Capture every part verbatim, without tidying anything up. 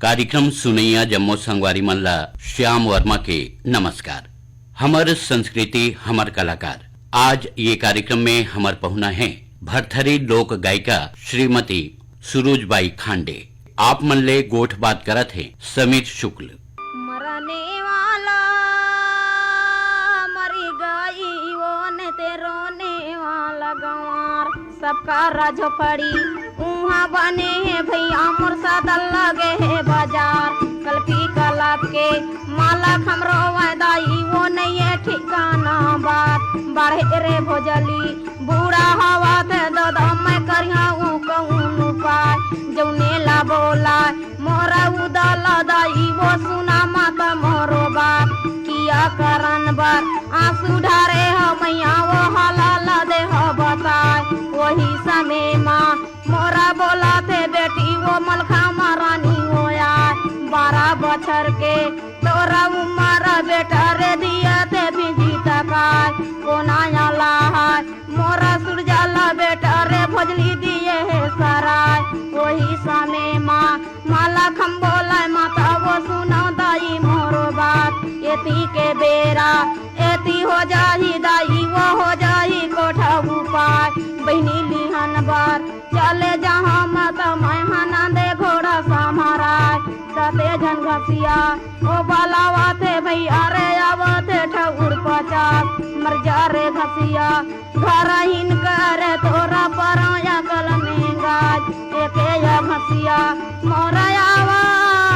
कार्यक्रम सुनइया जम्मो संगवारी मन ला श्याम वर्मा के नमस्कार। हमर संस्कृति, हमर कलाकार। आज ये कार्यक्रम में हमर पहुना है भरथरी लोक गायिका श्रीमती सुरुजबाई खांडे। आप मन ले गोठ बात करत हे समीर शुक्ल। मरने वाला मरी गई, वो ने ते रोने वाला गंवार। सबका राजो पड़ी उहाँ बने हे भैया, मोर सदन लगे हे बाजार। कलपी कलप के माला खमरो वैदाई, वो नहीं है ठिकाना बात। बढ़े रे भोजली बूढ़ा हवा थे ददा, मैं करिहा ऊ कौन उपाय। जौने ला बोला मोरा उदल दाई, वो सुना मत मोरो बात। किया करन बर आंसू ढारे हो मैया, वो हलाल दे हो बताए। वही समय मा मोरा बोला थे बेटी, वो मलखा महारानी वो आए। बारह बछर के तोरा उमर बेटा रे, दिया ते भी जीता काय। कोना आला है मोरा सुरजाला बेटा रे, भोजली दिए हे सराय। वही समय मा माला खम्बोला माता, वो सुनो दाई मोरो बात। एती के बेरा एती हो जाही दाई, वो हो जाही कोठा उपाय। बहिनी लिहन बर चले जहाँ मत, मैं हनंदे घोड़ा समाराय। सते जन घसिया ओ बलावा थे भैया रे, आवा थे ठउर पचास। मर जा रे घसिया घर हिन कर, तोरा पराया कल में गाज। एके या घसिया मोरा आवा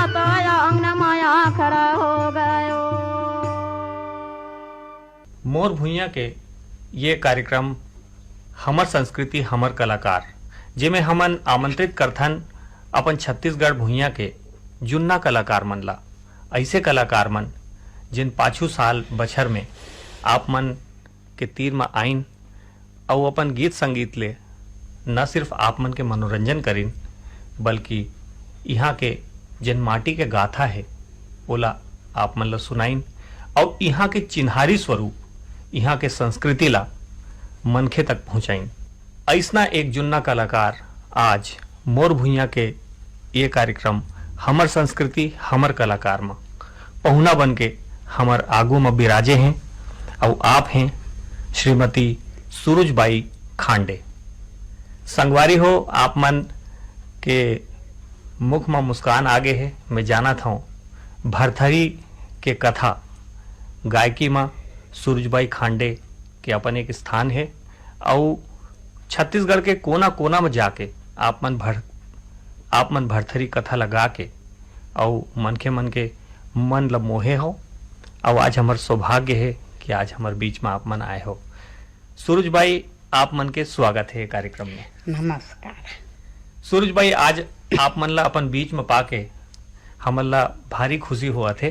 तो अंगन माया खड़ा हो गयो। मोर भुइयां के ये कार्यक्रम हमर संस्कृति हमर कलाकार, जेमे हमन आमंत्रित करथन अपन छत्तीसगढ़ भुइयां के जुन्ना कलाकार मन ला, ऐसे कलाकार मन जिन पाछू साल बछर में आप मन के तीर म आइन अउ अपन गीत संगीत ले न सिर्फ आप मन के मनोरंजन करिन, बल्कि इहाँ के जेन माटी के गाथा हे, ओला आप मन ल सुनाइन अउ इहाँ के चिन्हारी स्वरूप, इहाँ के संस्कृति ला मनखे तक पहुँचाइन। अइसना एक जुन्ना कलाकार आज मोर भुइयां के ये कार्यक्रम हमर संस्कृति हमर कलाकार म पहुना बन के हमर आगू म बिराजे हें, अउ आप हें श्रीमती सुरुजबाई खांडे। संगवारी हो, आप मन के मुख म मुस्कान आ गे हे। मैं जानत हंव, भरथरी के कथा गायकी म सुरुजबाई खांडे के अपन एक स्थान हे, अउ छत्तीसगढ़ के कोना-कोना म जाके आप मन भर-, आप मन भरथरी कथा लगा के अउ मनखे मन के मन ल मोहे हो। अउ आज हमर सौभाग्य हे कि आज हमर बीच म आप मन आए हो। सुरुज बाई, आप मन के स्वागत हे कार्यक्रम में। नमस्कार। सुरुज बाई, आज आप मन ला अपन बीच में पाके हमन ला भारी खुशी होवत हे,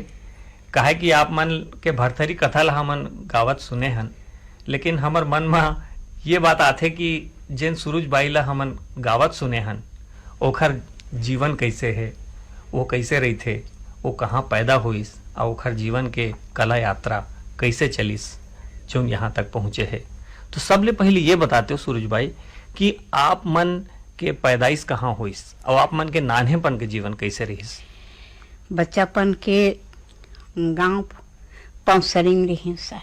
काहे कि आप मन के भरथरी कथा ला हमन गावत सुने हन, लेकिन हमर मन म ये बात आथे कि जेन सुरुज बाई ला हमन गावत सुने हन, ओखर जीवन कइसे हे, वो कइसे रहिथे, वो कहाँ पैदा होइस, अउ ओखर जीवन के कला यात्रा कइसे चलिस, जोन यहाँ तक पहुँचे हे। तो सबले पहिली ये बताते हो सुरुज बाई कि आप मन के पैदाइश कहाँ होइस, अउ आप मन के नान्हेपन के जीवन कइसे रहिस? बच्चापन के गांव पौंसरी में रहिन सर।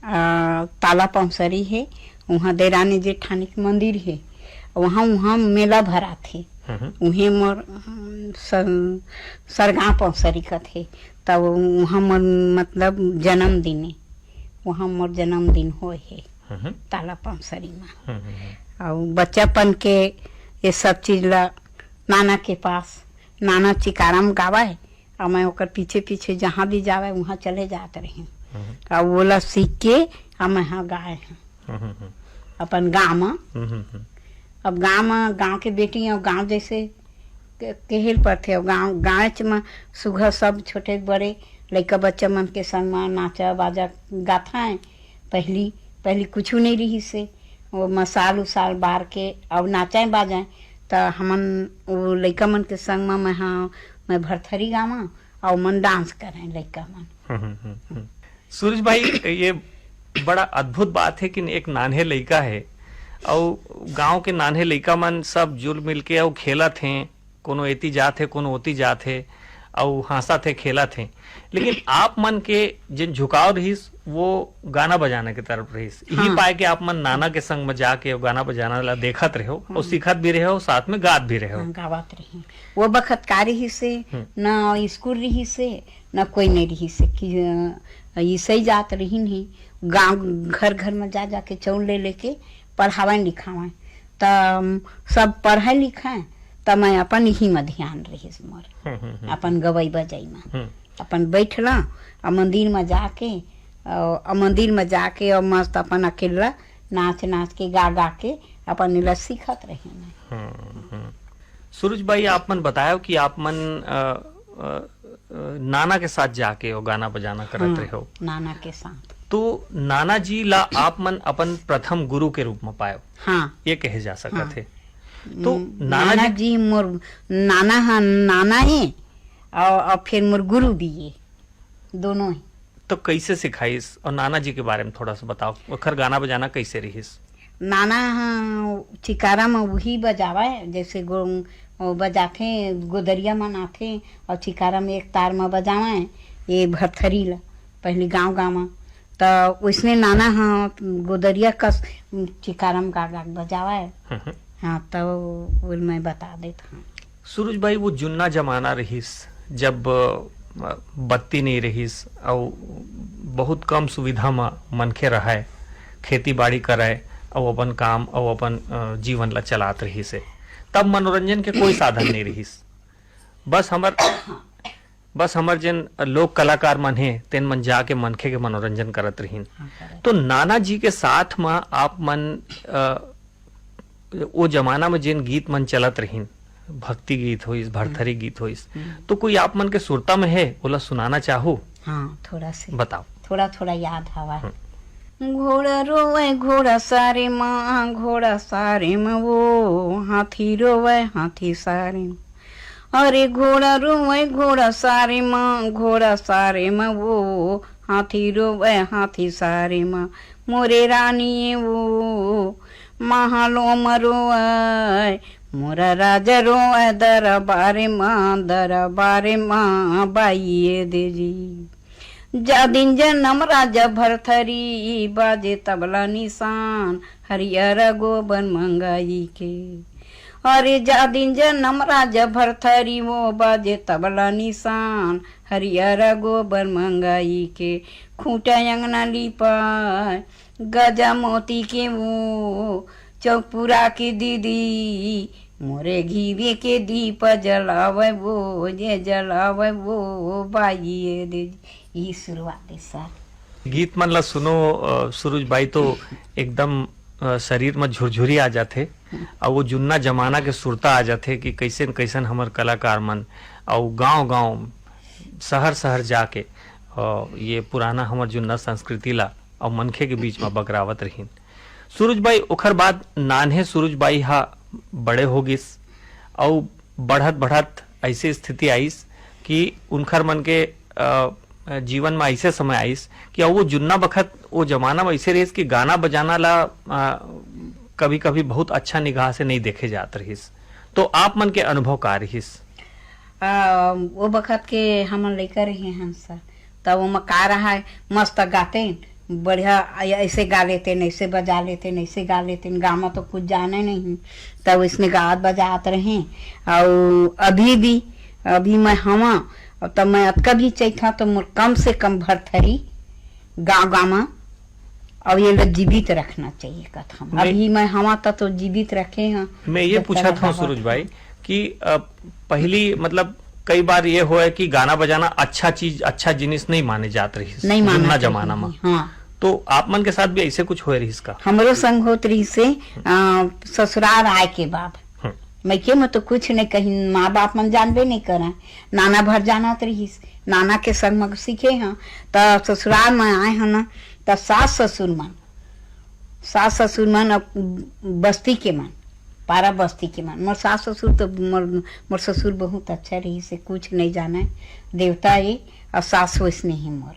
आ, ताला पौंसरी हे, उहाँ देरानी जेठानी के मंदिर हे, उहाँ, उहाँ मेला भराथे। हम्म। उहें मोर, अम, सर-, सरगांव पौंसरी कथे, तब उहाँ मोर, मतलब, जन्मदिन हे, उहाँ मोर जन्मदिन होए हे, हम्म। ताला पौंसरी मा। हम्म, हम्म, हम्म। अउ बच्चापन के ये सब चीज ला नाना के पास, नाना चिकारा म गावय, अउ मैं ओकर पीछे पीछे जहाँ भी जावय, उहाँ चले जात रही। हम्म। अउ ओला सीख के अउ मैं हा गाए हूँ। हम्म, हम्म, हम्म। अपन गाँव म। हम्म, हम्म, हम्म। अब गाँव म, गाँव के बेटी अउ गाँव जैसे के-, केहेल परथे। अउ गाँव, गाँवच म सुघर सब छोटे बड़े लइका बच्चा मन के संग म नाचा बाजा गाथाएं। पहली, पहली कुछु नहीं रहिस हे, वो मसाल उसाल बार के अउ नाचाएं बाजाएं। त हमन वो लइका मन के संग म मैं हा, मैं भरथरी गावा अउ मन डांस करें लइका मन। हम्म, हम्म, हम्म, हम्म। सुरुज भाई, ये बड़ा अद्भुत बात हे कि एक नान्हे लइका हे अउ गांव के नान्हे लइका मन सब जुल मिल के अउ खेलत हें, कोनो एती जात हे, कोनो ओती जात हे, अउ हाँसत हे, खेलत हे। लेकिन आप मन के जेन झुकाव रहिस, वो गाना बजाना के तरफ रहिस। यही हाँ। पाए के आप मन नाना के संग म जाके वो गाना बजाना ला देखत रहे हो, अउ हम्म। सीखत भी रहे हो, साथ में गात भी रहे हो। हाँ, गावत रहे। वो बखत का रहिस हे, हम्म। न स्कूल रहिस हे, न कोई नहीं रहिस हे कि, अ, इसई जात रहिन हे, गाँव घर घर में जा जाके चौल ले लेके पढ़ावैं लिखावैं। त, अम, सब पढ़ै लिखै, त मैं अपन इही म ध्यान रहिस मोर, हम्म, हम्म, हम्म। अपन गवई बजई म। हम्म। अपन बैठलौं, अउ मंदिर म जाके, अउ, अउ मंदिर म जाके, अउ मस्त अपन अकेल्ला नाच नाच के, गा गा के अपन एला सीखत रहेंव मैं। हम्म, हम्म। सुरुज बाई, आप मन बतायव कि आप मन, अ, अ, अ, नाना के साथ जाके वो गाना बजाना करत हाँ, रहे हो। नाना के साथ। तो नाना जी ला आप मन अपन प्रथम गुरु के रूप म पायव, हाँ। ये कहे जा सकत हाँ। हे। तो हम्म, नाना नाना जी जी मोर, नाना ह, नाना हे, अउ, अउ फिर मोर गुरु भी हे, दोनों हे। तो कैसे सिखाइस, अउ नाना जी के बारे में थोड़ा सा बताओ, ओखर गाना बजाना कैसे रहिस? नाना ह चिकारा म उही बजावय, जैसे गो-, वो बजाथे, गोदरिया मन आथे अउ चिकारा म एक तार म बजावय, ये भरथरी ल पहिली गाँव गाँव म। त वैसने नाना ह गोदरिया कस चिकारा म गा गा के बजावय। हम्म। हाँ, त वो मैं बता देत हौं। सुरुज बाई, वो जुन्ना जमाना रहिस, जब, अ, बत्ती नइ रहिस अउ बहुत कम सुविधा म मनखे रहय, खेती बाड़ी करय अउ अपन काम अउ अपन, अ, जीवन ल चलात रहिस हे। तब मनोरंजन के कोई साधन नइ रहिस। बस हमर, बस हमर जेन लोक कलाकार मन हे, तेन मन जाके मनखे के मनोरंजन करत रहिन। हाँ, करत। तो नाना जी के साथ म आप मन, अ, ओ जमाना म जेन गीत मन चलत रहिन, भक्ति गीत होइस, भरथरी हम्म। गीत होइस, हम्म। तो कोई आप मन के सुरता म हे, ओला सुनाना चाहू? हाँ, थोड़ा से। बताओ। थोड़ा-थोड़ा याद हवय। हम्म। घोड़ा रोवय घोड़ा सारे म, घोड़ा सारे म वो, हाथी रोवय हाथी सारे म। अरे घोड़ा रोवय घोड़ा सारे म, घोड़ा सारे म वो, हाथी रोवय हाथी सारे म, मोरे रानी वो, महलो म रोवय, मोरा राजा रोवय, दरबारे म, दरबारे म, बाई ए दे जी। जा दिन जनम राजा भरथरी, बाजे तबला निशान, हरियर गोबर मंगाई के। अरे जा दिन जनम राजा भरथरी, वो बाजे तबला निशान, हरियर गोबर मंगाई के। खूंटा अंगना लिपाय, गजा मोती के वो, चौक पुरा के दीदी, मोरे घीवे के दीप जलावय वो, जे जलावय वो, बाई ए दे। यही शुरुआत हे सर। गीत मन ला सुनो, अ, सुरुज बाई, तो एकदम, अ, शरीर म झुरझुरी आ जाथे, अउ वो जुन्ना जमाना के सुरता आ जाथे कि कैसन कैसन हमर कलाकार मन अउ गांव-गांव, शहर-शहर जाके, अ, ये पुराना हमर जुन्ना संस्कृति ला अउ मनखे के बीच म बगरावत रहिन। सुरुज बाई, ओखर बाद नान्हे सुरुज बाई ह बड़े हो गिस अउ बढ़त-बढ़त ऐसे स्थिति आइस कि उनखर मन के, अ, जीवन म ऐसे समय आइस कि वो जुन्ना बखत, वो जमाना म ऐसे रहिस कि गाना बजाना ला, अ, कभी-कभी बहुत अच्छा निगाह से नइ देखे जात रहिस। तो आप मन के अनुभव का रहिस? आ, वो बखत के हमन लइका रहे हन सर, तब ओमा का रहा है, मस्त गाते, बढ़िया, ऐ-, ऐसे गा लेते, ऐसे बजा लेते, ऐसे गा लेते, गामा तो कुछ जाने नहीं, तब इसने गावत बजात रहे। और अभी भी, अभी मैं हवा, और तब मैं अतका भी चैथा तो मोर कम से कम भरथरी गाँव गामा, और ये लोग जीवित रखना चाहिए कथा। मैं अभी मैं हवा तक तो जीवित रखे हैं। मैं ये जब पूछत तक हूँ, हवा सुरुज था। भाई, कि, अ, पहली, मतलब, कई बार ये होए कि गाना बजाना अच्छा चीज, अच्छा जिनिस नहीं माने जात रहिस, नहीं मानत जुन्ना रहिस, जमाना में। हाँ। तो आप मन के साथ भी ऐसे कुछ होए रहिस का? हमरो संग होत रहिस से, अ, ससुराल आए के बाद। हम्म। मइके में तो कुछ नहीं कहीं, माँ बाप मन जानबे नहीं करें। नाना भर जानत रहिस, नाना के संग में सीखे हैं। त ससुराल में आए हैं ना, त सास ससुर मन, सास ससुर मन अब बस्ती के मन, पारा बस्ती के मन। मोर सास ससुर तो, मोर, मोर ससुर बहुत अच्छा रहिस से, कुछ नहीं जाने, देवता ए, और सास वैसने ही मोर।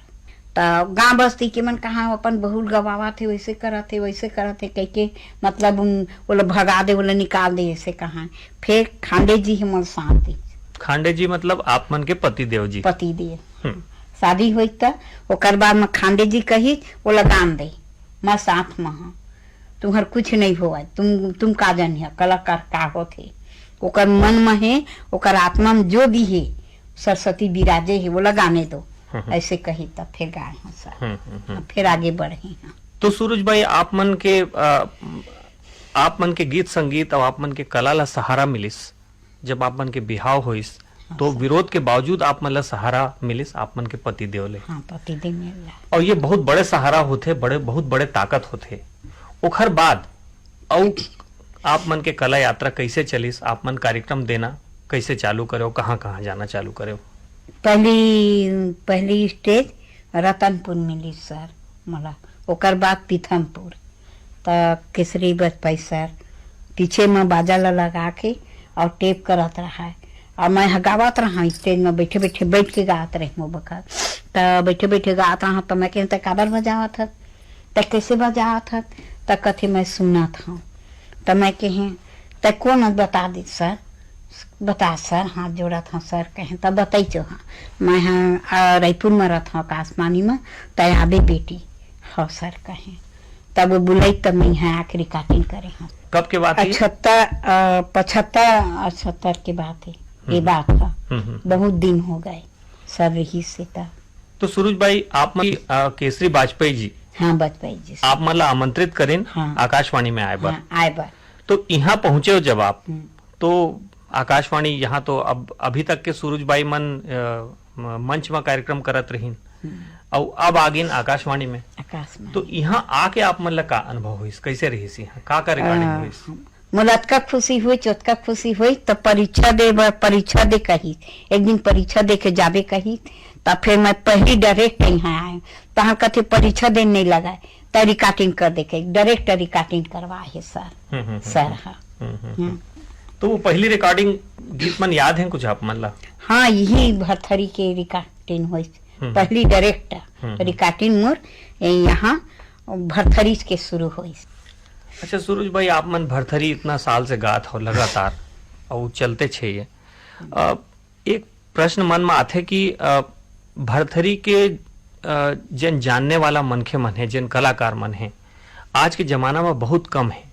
त गांव बस्ती के मन कहा अपन बहू ल गवावत हे, वैसे करत हे, वैसे करत हे कहिके, मतलब, उन, ओला भगा दे, ओला निकाल दे, ऐसे कहा। फिर खांडे जी हे मोर साथ दे। खांडे जी मतलब आप मन के पति देव जी? पति देव। हम्म। शादी होई त ओकर बाद में खांडे जी कही, "ओला गान दे, मैं साथ में हूँ, तुम्हर कुछ नहीं होवय, तुम, तुम का जानिया कलाकार का होथे।" ओकर मन में हे, ओकर आत्मा में जो भी हे, सरस्वती विराजे हे, ओला गाने दो। हम्म, हम्म। ऐसे कही तब फिर गाए हूँ सर। हम्म, हम्म, हम्म। फिर आगे बढ़े हैं। तो सूरज भाई, आप मन के, अ, आप मन के गीत संगीत और आप मन के कला ला सहारा मिलिस, जब आप मन के बिहाव होइस, हाँ तो सर। विरोध के बावजूद आप मन ला सहारा मिलिस आप मन के पति देव ले। हाँ, पति देव मिलला। और ये बहुत बड़े सहारा होथे, बड़े, बहुत बड़े ताकत होथे। ओखर बाद अउ आप मन के कला यात्रा कैसे चलिस? आप मन कार्यक्रम देना कैसे चालू करे, कहाँ-कहाँ जाना चालू करे? पहली, पहली स्टेज रतनपुर मिलिस सर मोला, ओकर बाद पीथमपुर, त केसरी बजपई सर पीछे म बाजा ल लगा के और टेप करत रहा है। और मैं ह गावत रहा स्टेज में, बैठे बैठे, बैठ के गावत रही वो बखत। त बैठे बैठे गावत रहा, त मैं कहूँ, "तै काबर बजावत हस? तै कैसे बजावत हस?" त कथे, "मैं सुनत हूँ।" त मैं कहें, "तै कौन हस, बता दे सर, बता सर, हाथ जोड़त हूँ सर।" कहें, "त बताई चो हाँ, मैं ह, आ, रायपुर में रहत हूँ, आकाशवाणी में, तै आबे बेटी।" "हो सर," कहें। तब वो बुलाई, तब मैं यहाँ आके रिकॉर्डिंग करे हूँ। कब के बात है? अठहत्तर, अ, पचहत्तर, अठहत्तर के बात है, ये हम्म। बात है। हम्म, हम्म। बहुत दिन हो गए सर, रही से त। तो सूरज भाई, आप मन, अ, केसरी वाजपेयी जी, हाँ, वाजपेयी जी से। आप मन ला आमंत्रित करेन हाँ। आकाशवाणी में आए बर। हाँ, आए बर। तो यहाँ पहुँचे हो जब आप, हम्म। तो आकाशवाणी यहाँ तो अब, अभी तक के सूरज भाई मन, अ, म-, मंच में कार्यक्रम करत रहिन, हम्म। अउ अब आ गिन आकाशवाणी में। आकाशवाणी। तो यहाँ आके आप मन ला का अनुभव होइस, कैसे रहिस यहाँ, का का रिकॉर्डिंग अ, होइस? मोला अतका खुशी होइस, ओतका खुशी होइस, त परीक्षा दे बर, परीक्षा दे कहिस, एक दिन परीक्षा दे के जाबे कहिस, त फिर मैं पहली डायरेक्ट यहाँ आए, तहाँ कथे परीक्षा दे नहीं लगाए, त रिकॉर्डिंग कर दे के, डायरेक्ट रिकॉर्डिंग करवा हे सर। हम्म, हम्म, हम्म, सर, हम्म। हाँ। हम्म, हम्म, हम्म। हम्म। तो वो पहली रिकॉर्डिंग गीत मन याद है कुछ आप मन ला? हाँ, यही भरथरी के रिकॉर्डिंग होइस, हम्म। पहली डायरेक्ट हम्म, हम्म। रिकॉर्डिंग मोर, ए, यहाँ भरथरी के शुरू होइस। अच्छा सूरज भाई, आप मन भरथरी इतना साल से गात हो लगातार, और चलते छे ये। अ, एक प्रश्न मन में आथे कि, अ, भरथरी के, अ, जेन जानने वाला मनखे मन हे, जेन कलाकार मन हे, आज के जमाना में बहुत कम हे।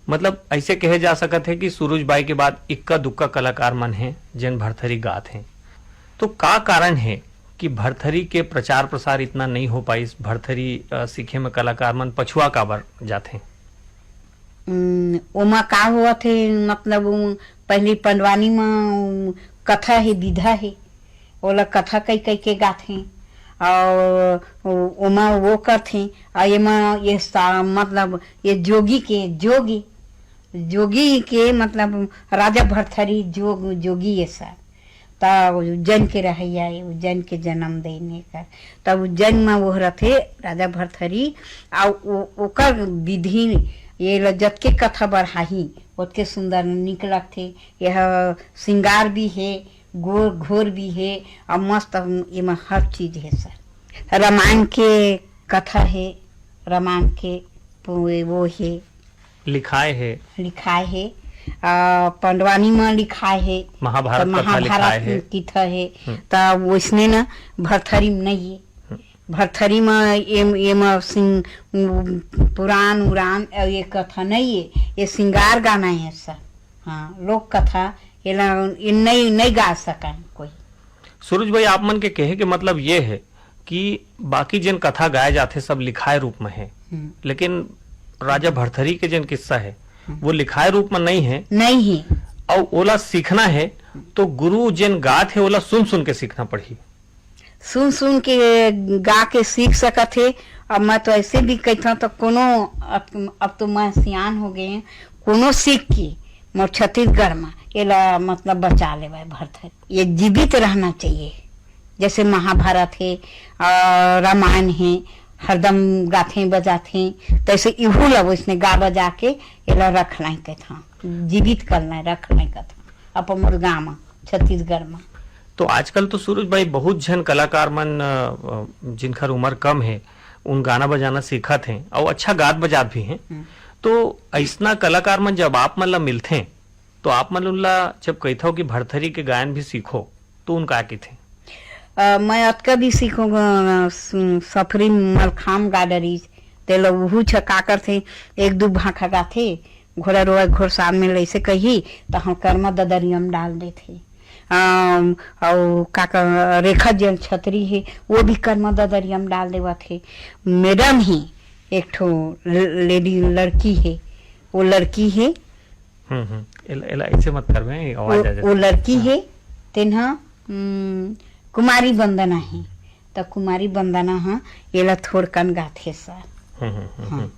मतलब, ऐसे कहे जा सकत हे कि सूरज बाई के बाद इक्का दुक्का कलाकार मन हे, जेन भरथरी गात हे। तो का कारण हे कि भरथरी के प्रचार प्रसार इतना नहीं हो पाइस? भरथरी, अ, सीखे में कलाकार मन पछुआ काबर जाथे? हम्म, ओमा का होवत हे, मतलब, उ, पहली पंडवानी म, उ, कथा हे, विधा हे, ओला कथा कई कई के गाथे, और उ, ओमा वो करथे, और एमा ये सा-, मतलब, ये जोगी के, जोगी, जोगी के, मतलब, राजा भरथरी जोग, जोगी ये सब। त उज्जैन के रहइया ए, उज्जैन के जन्म देने कर। त उज्जैन म वो रथे राजा भरथरी, अउ ओ-, ओकर विधि, ये ल जतके कथा बढ़ाही, ओतके सुंदर निक लगथे। यह श्रृंगार भी हे, गो-, घोर भी हे, अउ मस्त एमा हर चीज हे सर। रामायण के कथा हे, रामायण के पो-, वो हे। लिखाए हे। लिखाए हे। आ, पंडवानी म लिखाए हे। महाभारत त कथा लिखाए महाभारत हे। किथा हे। हम्म। त वइसने न भरथरी म नइ हे। हम्म। भरथरी म एम-, एमा सिंग-, पुराण उरान अउ ये कथा नइ हे। ये सिंगार गाना हे सर। हाँ, लोक कथा, एला, ये नइ, नइ गा सकन कोई। सूरज भाई, आप मन के कहे के मतलब ये हे कि बाकी जेन कथा गाए जाथे, सब लिखाए रूप में हे, हम्म। लेकिन राजा भरथरी के जेन किस्सा हे, हम्म। वो लिखाए रूप में नइ हे। नइ हे। अउ ओला सीखना हे, तो गुरु जेन गात हे, ओला सुन सुन के सीखना पड़ही। सुन सुन के गा के सीख सकत हे। अब मैं तो ऐसे भी कहता, तो कोनो, अब, अब तो मैं सियान हो गए, कोनो सीख के मोर छत्तीसगढ़ में एला, मतलब, बचा लेवे भरथरी। ये जीवित रहना चाहिए। जैसे महाभारत हे, अ, रामायण हे, हरदम गाथे बजाथे, तैसे इहू ला वैसने गा बजा के एला रख लाए कथा, जीवित कर लाए, रख लाए कथा अपन मोर गाँव में, छत्तीसगढ़ में। तो आजकल तो सूरज भाई बहुत झन कलाकार मन, अ, अ, जिनकर उम्र कम हे, उन गाना बजाना सीखत हें, अउ अच्छा गात बजात भी हें। हम्म। तो अइसना कलाकार मन जब आप मन ला मिलथें, तो आप मन उन ला जब कहिथव कि भरथरी के गायन भी सीखो, तो उन का कहिथें? अ, मैं अतका भी सीखो, अ, स-, सफरी मलखाम गा डरिस, तेला उहू छ का करथे, एक दू भाखा गाथे, घोड़ा रोए घोड़सार में लइसे कही, त हम कर्मा ददरिया म डाल देथे। अम, अउ का का, रेखा जेन छतरी हे, वो भी कर्मा ददरिया म डाल देवत हे। मैडम ही एक ठो ल-, लेडी लड़की हे, वो लड़की हे। हम्म, हम्म। एला, एला ऐसे मत करबे, आवाज वो, आ जाथे। वो लड़की हाँ। हे, तेन ह, उम, कुमारी वंदना हे। त कुमारी वंदना ह एला थोड़कन गाथे सर। हम्म, हम्म, हम्म, हाँ। हम्म।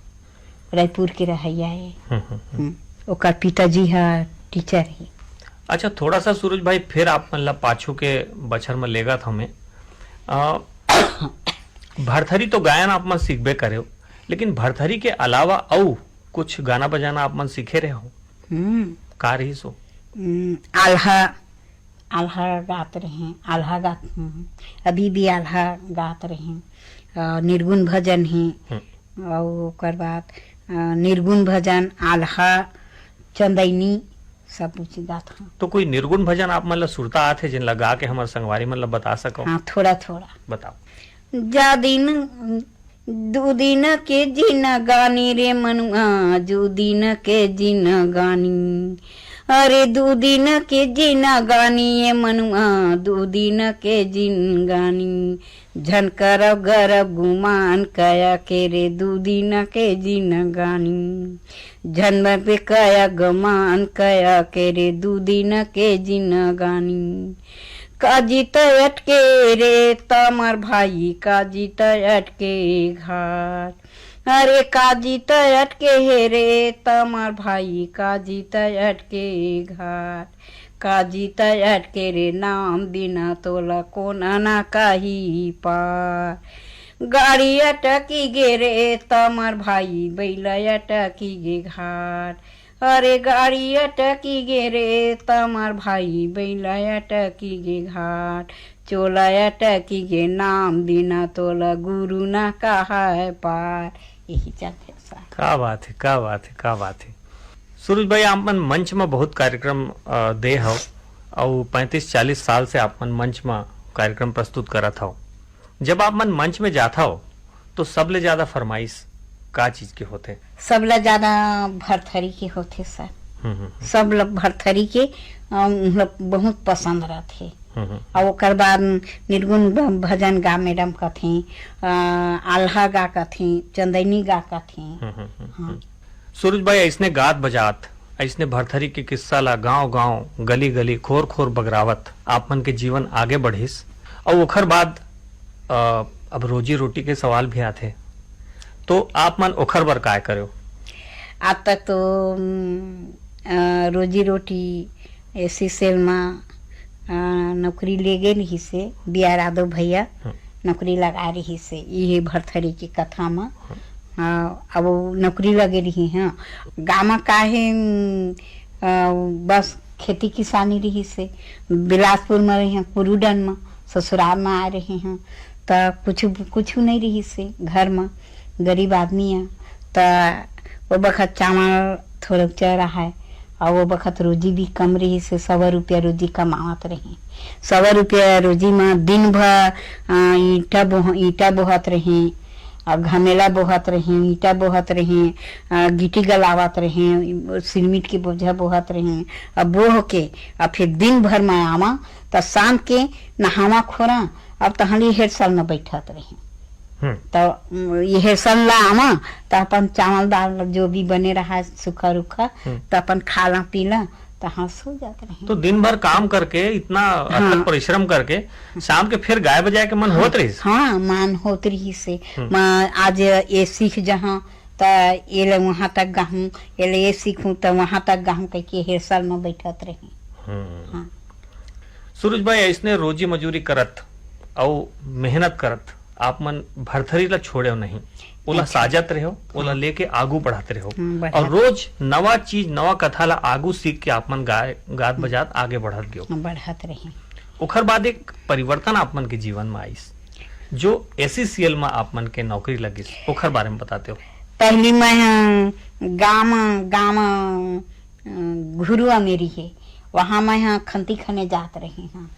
रायपुर के रहइया हे। हम्म, हम्म, हम्म। हम्म। ओकर पिताजी ह टीचर हे। अच्छा, थोड़ा सा सूरज भाई, फिर आप मन ला पाछू के बछर में लेगत हमें। अ, भरथरी तो गायन आप मन सीखबे करे हो, लेकिन भरथरी के अलावा अउ कुछ गाना बजाना आप मन सीखे रहे हो? हम्म। का रहिस हो? हम्म, आल्हा, आल्हा गात रहें, आल्हा गात, हम्म, अभी भी आल्हा गात रहें। अ, निर्गुण भजन हे, हम्म। अउ ओकर बाद, अ, निर्गुण भजन, आल्हा, चंदैनी, सब कुछ गात हूँ। तो कोई निर्गुण भजन आप मन ला सुरता आथे, जेन ला गा के हमर संगवारी मन ला बता सको? हाँ, थोड़ा, थोड़ा। बताओ। जा दिन, दू दिन के जिनगानी रे मनुआ, दू दिन के जिनगानी। अरे दू दिन के जिनगानी ये मनुआ, दू दिन के जिनगानी। झन करब गरब गुमान कया के रे दू दिन के जिनगानी। झन पे कया गुमान कया के रे दू दिन के जिनगानी। काजी त अटके रे तमर भाई, काजी त अटके घाट। अरे काजी त अटके हे रे तमर भाई, काजी त अटके घाट। काजी त अटके रे नाम बिना तोला कोन ना काही पार। गाड़ी अटकी गे रे तमर भाई, बैला अटकी गे घाट। अरे गाड़ी अटकी गे रे तमर भाई, बैला अटकी गे घाट। चोला अटकी गे नाम बिना तोला गुरु ना कहाय पार। यही चलथे सर। का बात है, का बात है, का बात है। सूरज भाई, आप मन मंच में बहुत कार्यक्रम, अ, दे हव, अउ पैंतीस चालीस साल से आप मन मंच में कार्यक्रम प्रस्तुत करत हव। जब आप मन मंच में जात हव, तो सबले ज्यादा फरमाइश का चीज के होथे? सबले ज्यादा भरथरी के होथे सर। हम्म, हम्म, हम्म। सब ल-, भरथरी के, अ, मतलब बहुत पसंद रहथे। हम्म, हम्म, अउ ओकर बाद निर्गुण भ-, भजन गा मैडम कथे, अ, आल्हा गा कथे, चंदैनी गा कथे। हम्म, हम्म, हम्म, हाँ। हम्म। सूरज भाई, अइसने गात बजात, अइसने भरथरी के किस्सा ला गांव-गांव, गली-गली, खोर-खोर बगरावत आप मन के जीवन आगे बढ़िस। अउ ओखर बाद, अ, अब रोजी-रोटी के सवाल भी आथे, तो आप मन ओखर बर काय करेव? अब तक तो, उम, अ, रोजी-रोटी ए सीसेल म, अ, नौकरी ले गे रिहिस हे, बी आर यादव भैया हम्म। नौकरी लगा रिहिस हे, इहे भरथरी के कथा म। हम्म। अ, अब वो नौकरी लगे रिही, हाँ। गाँव म का हे, उम, अ, बस खेती किसानी रिहिस हे। बिलासपुर म रहे हैं, कुरुडन म, ससुराल म आए रहे हैं, त कुछु, कुछु नहीं रिहिस हे घर म, गरीब आदमी आ। त वो बखत चावल थोड़क च रहा है, अउ वो बखत रोजी भी कम रहिस हे, सवा रुपया रोजी कमावत रहे। सवा रुपया रोजी म दिन भर, अ, ईंटा बोह-, ईंटा बोहत रहे, अउ घमेला बोहत रहे, ईंटा बोहत रहे, अ, गिट्टी गलावत रहे, सिरमिट के बोझा बोहत रहे। अब बोह के, अब फिर दिन भर म आवा, त शाम के नहावा खोरा, अब तहली हेरसल म बैठत रहे। हम्म। त, उम, ये हेरसल ला आवा, त अपन चावल दाल जो भी बने रहा सूखा रूखा, हम्म। त अपन खाला पीला, त हाँ सो जात रहे। तो दिन भर काम करके, इतना अथक हाँ। परिश्रम करके, शाम के फिर गाय बजाए के मन हाँ, होत रहिस? हाँ, मन होत रहिस हे। हम्म। मैं आज ये सीख जहाँ, त ये ले वहाँ तक गाहूँ, ये ले ये सीखूँ, त वहाँ तक गाहूँ, कह के हेरसल म बैठत रहे। हम्म। हाँ। सूरज भाई, अइसने रोजी मजूरी करत अउ मेहनत करत आप मन भरथरी ला छोड़ेव नहीं, ओला अच्छा। साजत रहेव, ओला हाँ। लेके आगू बढ़त रहेव। हम्म, बढ़त। अउ रोज नवा चीज, नवा कथा ला आगू सीख के आप मन गाय, गात हम्म। बजात आगे बढ़त गेव। हाँ, बढ़त रहे। ओखर बाद एक परिवर्तन आप मन के जीवन म आइस, जो एसईसीएल म आप मन के नौकरी लगिस, ओखर बारे म बताते हो। पहली मैं, अ, गाँव म, गाँव म, अ, घुरुआ मेरी हे, वहाँ मैं ह खंती खने जात रही हूँ।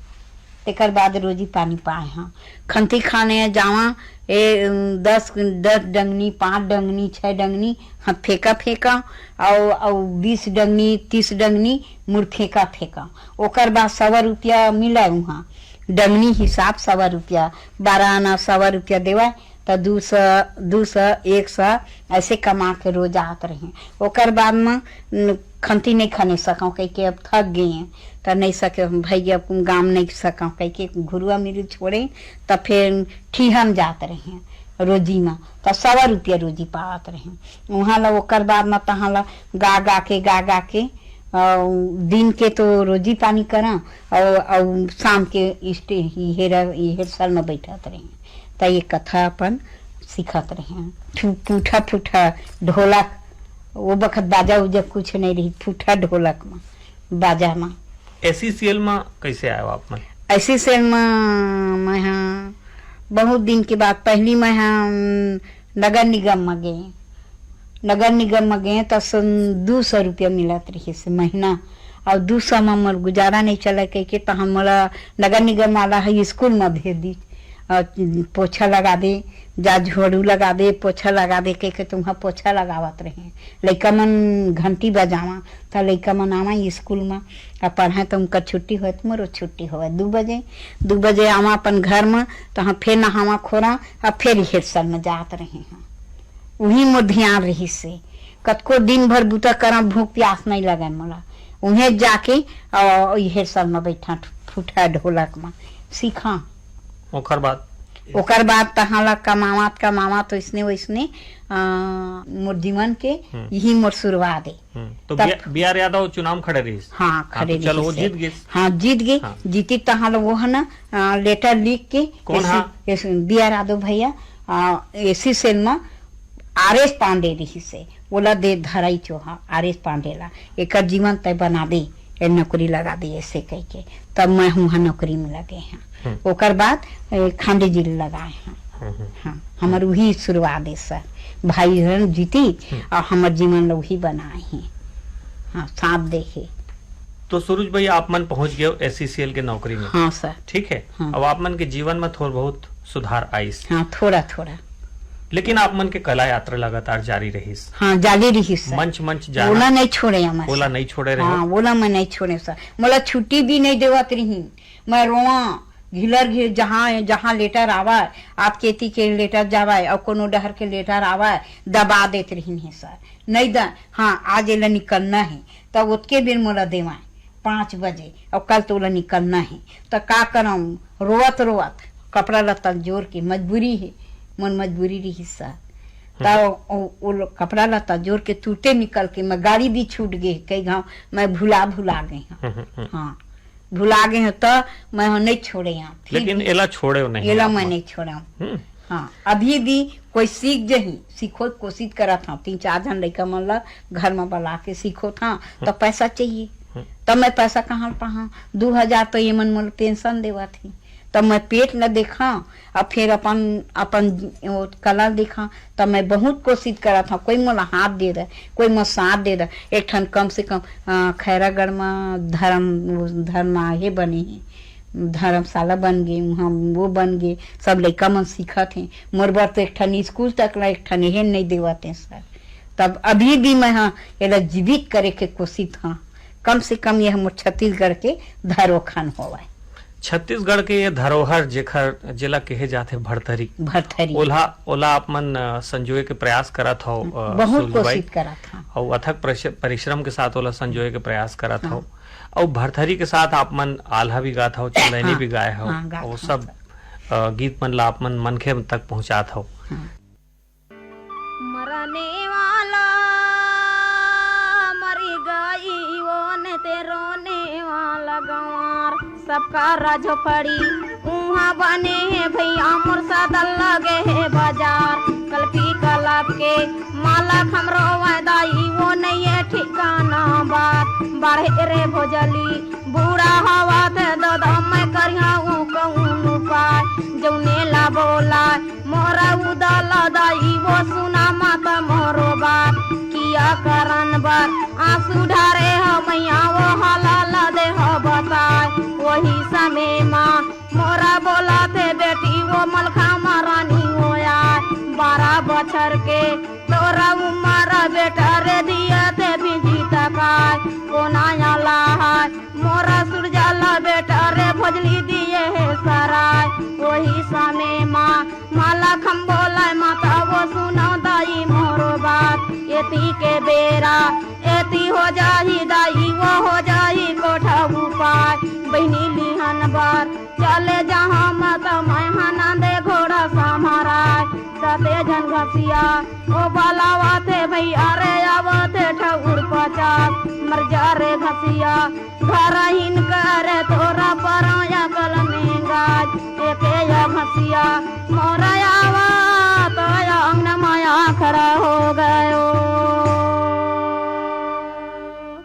तेकर बाद रोजी पानी पाए हूँ। खंती खने जावा, ए, दस, दस डंगनी, पाँच डंगनी, छह डंगनी, हाँ, फेंका, फेंका, अउ, अउ बीस डंगनी, तीस डंगनी, मुड़ फेंका, फेंका। ओकर बाद सवा रुपया मिलय उहाँ, डंगनी हिसाब सवा रुपया, बारह आना सवा रुपया देवय, त दू सौ, दू सौ, एक सौ, ऐसे कमा के रोज आत रहे। ओकर बाद म, न, खंती नहीं खने सकौं, कह के अब थक गए हैं, त नहीं सके, भैया, अब गाम नहीं सकौं, कह के घुरुआ मिल छोड़े, त फिर ठीहन जात रहे रोजी म, त सवा रुपया रोजी पावत रहे। उहाँ ला ओकर बाद म तहाँ ला गा गा के, गा गा के, अउ दिन के तो रोजी पानी करा, अउ, अउ शाम के इस्टे-, इहेर, इहेर सल म बैठत रहे। त ये कथा अपन सिखत रहे। फू-, फूठा, फूठा ढोलक, वो बखत बाजा उजा कुछ नहीं रही, फूठा ढोलक म, बाजा म। एसईसीएल म कैसे आए हो आप मन? एसईसीएल म मैं ह बहुत दिन के बाद, पहली मैं ह, उम, नगर निगम म गए। नगर निगम म गए त सन-, दू सौ रुपया मिलत रहिस महीना, अउ दू सौ म मोर गुजारा नहीं चले कहिके त हम मोला नगर निगम वाला ह स्कूल म भेज दी। अ, पोछा लगा दे, जा झाड़ू लगा दे, पोछा लगा दे कहिके तुमहा पोछा लगावत रहे। लइका मन घंटी बजावा, त लइका मन आवा स्कूल म, आ पढ़े त उनकर छुट्टी होय त मोरो छुट्टी होवय। दू बजे, दू बजे आवा अपन घर म, त हम फेर नहावा खोरा, आ फेर रिहर्सल म जात रहे हं। उही मोर धियान रहिस हे। कतको दिन भर बूता करा, भूख प्यास नहीं लगय मोला। उहें जाके, अ, रिहर्सल म बैठा, फूठा ढोलक म सीखा। ओकर बाद? ओकर बाद तहाँ ला कमावत, कमावत ओइसने, ओइसने, अ, मोर जीवन के हम्म। यही मोर शुरुआत हे। हम्म। तो तब बी आर, बी आर यादव चुनाव में खड़े रहिस? हाँ, हाँ, खड़े तो चलो, वो रहिस हे। जीत गिस। हाँ, जीत गे। हाँ। जीती तहाँ ला वो है ना, अ, लेटर लिख के कौन एसी, हा? एसी, बी आर यादव भैया, अ, एसी सेल में आर एस पांडे रहिस हे, ओला दे धराई चोहा, आर एस पांडे ला, एकर जीवन तय बना दे, ए नौकरी लगा दे, ऐसे कह के, तब मैं हुआ नौकरी में लगे हैं। हम्म। ओकर बाद, ए, खांडे जी लगाए हैं। हम्म, हम्म। हाँ, हमर वही शुरुआत है सर, भाई हरन जीती हम्म। और हमर जीवन ला वही बनाए हैं। हाँ, साथ देखे। तो सुरुज भाई, आप मन पहुंच गए हो एसईसीएल के नौकरी में। हाँ सर। ठीक है। हाँ। अब आप मन के जीवन में थोड़ा बहुत सुधार आइस। हाँ, थोड़ा थोड़ा। लेकिन आप मन के कला यात्रा लगातार जारी रहिस। हाँ, जारी रहिस सर। मंच, मंच जाना। ओला नहीं छोड़े हम ओला सर। नहीं छोड़े रहे हो? हाँ, ओला मैं नहीं छोड़े सर। मोला छुट्टी भी नहीं देवत रही। मैं रोवा, घिलर घिर, जहाँ, जहाँ लेटर आवा, आप केती के लेटर जावा और कोनो डहर के लेटर आवा, दबा देत रही है सर। नहीं द-, हाँ, आज एला निकलना है, तब ओतके बेर मोला देवा। पाँच बजे, अउ कल तोला निकलना हे, त का करम? रोवत रोवत कपड़ा लत्ता जोर के, मजबूरी हे, मोर मजबूरी रहिस सर। त हम्म। ओ, ओ लो-, कपड़ा लत्ता जोर के तुरते निकल के मैं गाड़ी भी छूट गे, कई घाव मैं भुला, भुला गई हूँ। हम्म, हम्म, हम्म। हाँ, भुला गई हूँ, त मैं हो नहीं छोड़े यहाँ, फिर लेकिन भी एला छोड़े नहीं एला आप मैं मन। नहीं छोड़े हूँ। हम्म। हाँ, अभी भी कोई सीख जही, सीखो कोशिश करत हव। तीन चार झन लइका मन ल घर म बला के सीखोत हव, त हम्म। पैसा चाहिए। हम्म। त मैं पैसा कहाँ ल पाहा? दू हजार तो ये मन मोला पेंशन देवत ही, त मैं पेट ल देखा, अब फिर अपन, अपन वो कला ल देखा। त मैं बहुत कोशिश करत हव, कोई मोला हाथ दे दे, कोई मोला साथ दे दे। एक ठन कम से कम, अ, खैरागढ़ म धर्म, वो धर्म हे बने हे, धर्मशाला बन गे, उहाँ वो बन गे, सब लइका मन सीखत हे। मोर बर तो एक ठन स्कूल तक ला एक ठन एहे नइ देवत हे सर। तब अभी भी मैं ह एला जीवित करे के कोशिश ह, कम से कम ये मोर छत्तीसगढ़ के धरोखन होवय। छत्तीसगढ़ के ये धरोहर जेखर, जेला कहे जाथे भरथरी, भरथरी। ओला, ओला आप मन, अ, संजोए के प्रयास करत हव, अ, बहुत सुलझुबाई। कोशिश करत हव। अउ अथक प्रश-, परिश्रम के साथ ओला संजोए के प्रयास करत हव। हाँ। अउ भरथरी के साथ आप मन आल्हा भी गात हव, चिल्लैनी हाँ, भी गाए हव, हाँ, गात वो हव सब, सर। अ, गीत मन ला आप मन मनखे तक पहुंचात हव। हाँ। मरने वाला मरी गई, वो ने ते रोने वाला गंवार, सबका राजो पड़ी उहाँ बने हे भैया, मोर सदन लगे हे बाजार। कलपी कलप के माला खमरो दाई, वो नइये ठिकाना बात। बाढ़े रे भोजली बूढ़ा हवा थे, ददा मैं करिहा उ कौन उपाय। जौने ला बोला मोरा उदल दाई, वो सुना मत मोरो बात। किया करन बर आंसू ढारे हो मैया, वो हालाल दे हो बताय। वही समय मा मोरा बोला थे बेटी, वो मलखा महारानी वो आय। बारह बछर के तोरा उमर बेटा रे, दिया थे भिंजी तकाय। कोना आला है मोरा सुरजाला बेटा रे, भोजली दिए हे सराय। वही समय मा माला खम्बोला माता, वो सुनो दाई मोरो बात। एती के बेरा एती हो जाही दाई, वो हो जाही कोठा उपाय। बहिनी लिहन बर चले जहाँ मत, मैं हनंदे घोड़ा समाराय। सते जन घसिया ओ बलावा थे भैया रे, आवा थे ठउर पचास। मर जा रे घसिया घर हिन करे, तोरा पराया कल में गाज। एके या घसिया मोरा आवा तो अंगन माया खड़ा हो गयो।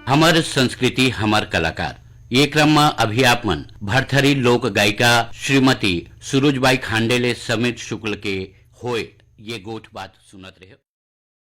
हमर संस्कृति, हमर कलाकार। ये क्रम म अभी आप मन भरथरी लोक गायिका श्रीमती सुरुजबाई खांडे ले समीर शुक्ल के होय ये गोठ बात सुनत रहे।